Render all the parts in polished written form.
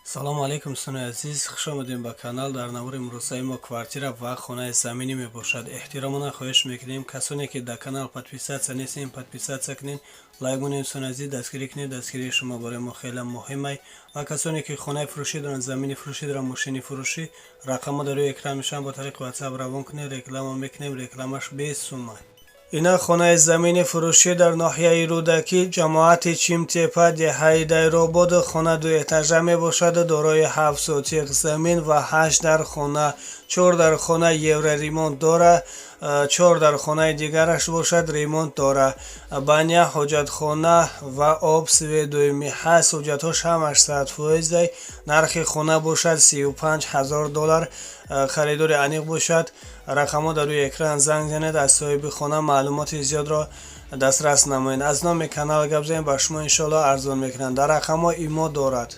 Салому алейкум, дӯстони азиз, хуш омадем ба канал. Дар навори имрӯзаи мо квартира ва хонаи заминӣ мебошад. Эҳтиромона хоҳиш мекунем, касоне ки дар канал подписаться нестем, подписаться кунед, лайк монед. Дӯстони азиз, дастгирӣ кунед, дастгирии шумо барои мо хеле муҳимай. Ва касоне ки хонаи фурӯшӣ доранд, замини фурӯшӣ доранд, мошини фурӯшӣ, рақамҳо дар рӯи экран мешаванд, бо тариқи WhatsApp равон кунед, реклама мекунем, рекламаш бесумай. Ина хонаи замини фурӯшӣ дар ноҳияи Рӯдакӣ, ҷамоати Чимтепа, деҳаи Дайробод. Хона дуэтажа мебошад, дорои 7 сотиқ замин ва ҳашт дар хона. Чор дар хона евроремонт дора, чор дар хонаи дигараш бошад, ремонт дора. Баня, ҳоҷатхона ва об, свет доимӣ ҳаст. Ҳуҷҷатҳош ҳамаш 100 фоизай. Нархи хона бошад 35 000 доллар. Харидори аниқ бошад, рақамҳо дар рӯи экран, занг занед, аз соҳиби хона маълумоти зиёдро дастрас намоед. Аз номи канал гап занед, ба шумо иншоалло арзон мекунанд. Дар рақамҳо имо дорад.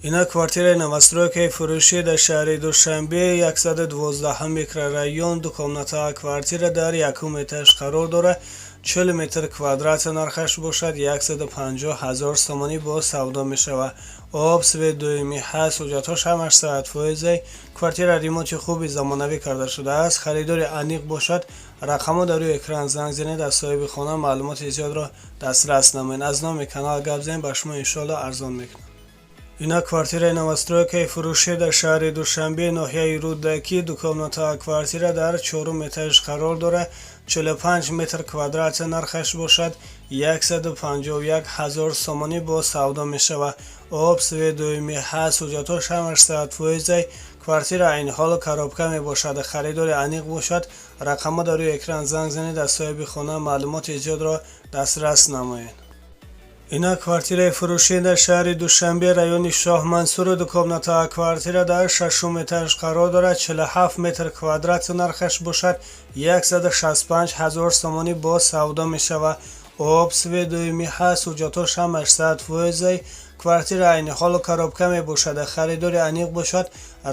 Ина квартираи новостройкаи фурӯшӣ дар шаҳри Душанбе, 112 микрорайон, дукомната квартира дар якум этаж қарор дорад, 40 метр квадрат. Нархаш бошад 150 ҳазор сомонӣ, бо савдо мешавад. Об, свет доимӣ ҳаст, ҳуҷҷатҳош ҳамаш 100 фоизай. Квартира ремонти хуби замонавӣ карда шудааст. Харидори аниқ бошад, рақамҳо дар рӯи экран, занг занед, аз соҳиби хона маълумоти зиёдро дастрас намоед. Аз номи канал гап занед, ба шумо иншоалло арзон мекунам. Ина квартираи новостройкаи фурӯшӣ дар шаҳри Душанбе, ноҳияи Рӯдакӣ, дукомната квартира дар чорум этаж қарор дорад, 45 метр квадрат. Нархаш бошад 151 ҳазор сомонӣ, бо савдо мешавад. Об, свет доимӣ ҳаст, ҳуҷҷатҳош ҳамаш 100 фоизай. Квартира айни ҳол коробка мебошад. Харидори аниқ бошад, рақамҳо дар рӯи экран, занг занед, аз соҳиби хона маълумоти зиёдро дастрас намоед. Ина квартираи фурӯшӣ дар шаҳри Душанбе, райони Шоҳмансур, дукомната квартира дар шашум этаж қарор дорад, 47 метр квадрат. Нархаш бошад 165 ҳазор сомонӣ, бо савдо мешавад. Об, свет доимӣ ҳаст, ҳуҷҷатҳош ҳамаш 100 фоизай. Квартира айни ҳолу коробка мебошад. Харидори аниқ бошад,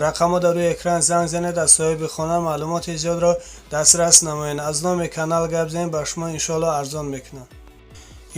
рақамҳо дар рӯи экран, занг занед, аз соҳиби хона маълумоти зиёдро дастрас намоед. Аз номи канал гап занед, ба шумо иншоалло арзон мекунам.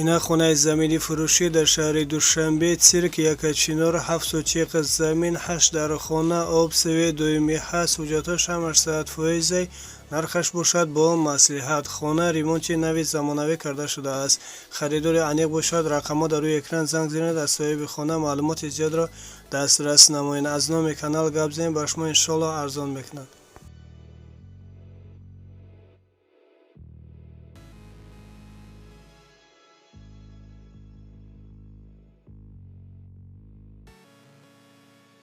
Ина хонаи замини фурӯшӣ дар шаҳри Душанбе, Цирк, Якачинор, 7 сотиқ замин, ҳашт дар хона, об, свет доимӣ ҳаст, ҳуҷҷатҳош ҳамаш 100 фоизай. Нархаш бошад бо маслиҳат. Хона ремонти нави замонавӣ карда шудааст. Харидори аниқ бошад, рақамҳо дар рӯи экран, занг занед, аз соҳиби хона маълумоти зиёдро дастрас намоед. Аз номи канал гап занед, ба шумо иншоалло арзон мекунанд.